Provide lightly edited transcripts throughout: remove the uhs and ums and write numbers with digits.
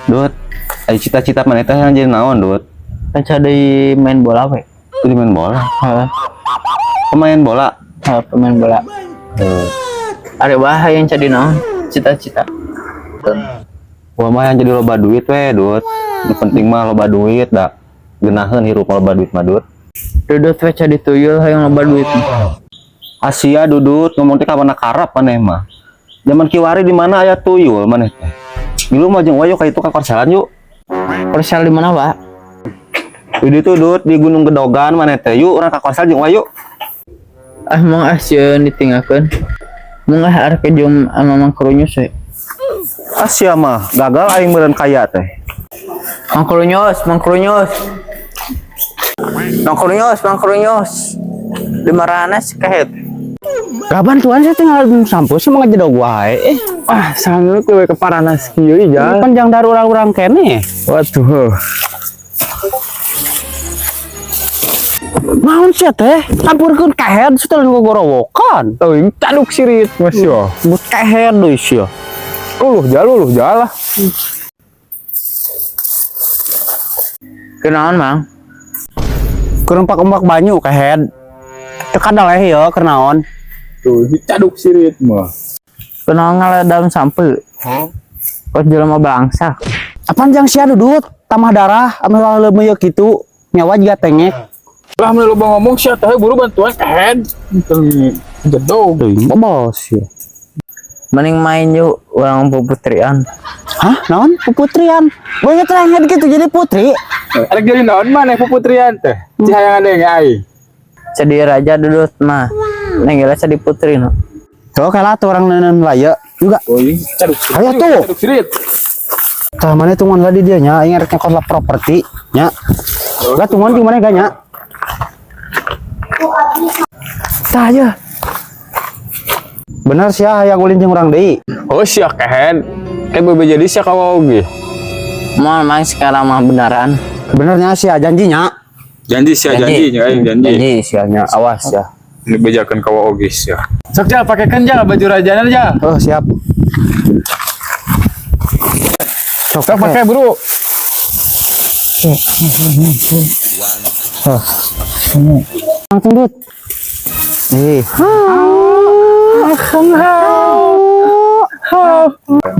Dut, ai cita-cita maneh teh yang jadi naon, Dut? Kan di main bola we. Jadi main bola. Heeh. Pemain bola. Heeh, pemain bola. Heeh. Ada bah yang jadi naon? Cita-cita. Gua mah yang jadi loba duit we, Dut. Nu penting mah loba duit da. Geunaheun hirup loba duit mah, Dut. Dudut we jadi tuyul hayang loba duit. Asia Dudut ngomong teh ka mana karep maneh mah. Zaman kiwari di mana aya tuyul maneh teh. Dulu mah jeung wayo ka itu ka Korselan yuk. Korsel di mana, Pak? Di ditu, Dut, di Gunung Gedogan maneh teh. Yuk urang ka Korsel jeung wayo. Ah mong ah sieun ditinggalkeun. Mung ah arek jeung ama Mang Krunyus we. Asia mah gagal aing meureun kaya teh. Mang Krunyus, Mang Krunyus. Mang Krunyus, Mang Krunyus. Di marana si kehet? Kapan tuan saya tinggal sampo sih mau ngejedog wae. Eh, Ah, sanggup kowe keparanas kieu ya. Panjang dar urang-urang kene. Waduh. Naon sia teh? Campurkeun kehed setelah gogorowokan. Teuing caduk sirit mas yo. But kehed deui sia. Luluh jal luluh jal lah. Kenaon, Mang? Keur empak-empak banyu kehed. Teu kadaleh ya keur naon? Tuh, caduk sirit mah. Kenaon ngala dalam sampe? Kok jelema bangsa? Apaan jang sia Dudut? Tambah darah ame leumeun ieu kitu. Nyawa juga tengek. Lah mun loba ngomong sia teh buru bantuan kehed. Jedog. Teuing bobos ya. Mending main yuk urang puputrian. Hah? Naon? Puputrian. Banyak tengek gitu jadi putri. Arek jadi naon maneh puputrian teh? Cihayangan deui aing. Jadi raja Dudut mah. Neng gila jadi putri no. Tuh kalah tuh orang nenen laya juga. Teuing caduk sirit. Ayo tuh. Caduk sirit. Tah mana tungguan lah di dia nya, aing rek nyokot lah properti nya. Lah tungguan di mana nya? Tah aja. Bener sih hayang ulin jeung urang deui. Oh sia kehed. Kayak bebe jadi sia kawa oge. Mau mang sekarang mah beneran. Benernya sih janjinya. Janji sia janji nya aing janji. Janji sia nya, awas ya. Ini bejakeun kawa oge sia. Sok jal pakekeun jal baju rajana jal. Oh siap. Sok Sok pakai bro. Langsung Dut. Eh.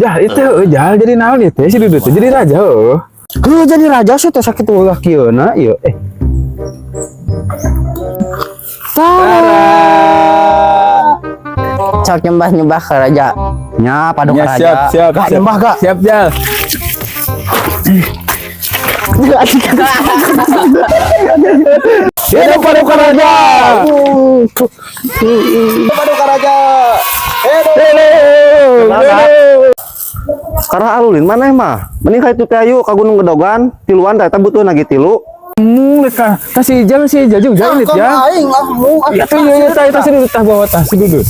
Jal itu jal jadi naon ieu teh si Dudut teh jadi raja heuh. Heuh jadi raja sih teh sakit ulah kieuna ieu. Eh. Tara. Cak nyembah-nyembah ke raja. Nya paduka Ya, raja. siap, siap, Gak siap. nyembah gak? Siap jal. Hidup paduka raja. Paduka raja. Karena alulin maneh mah. Mending ka itu teh ayu ka Gunung Gedogan, tiluan teh eta butuh nagi tilu. Mung leka tas si Ijal si Ijal juga nih ya. Aing ah mung ah. Itu ya ya tah si Dudut tah bawa tas si Dudut.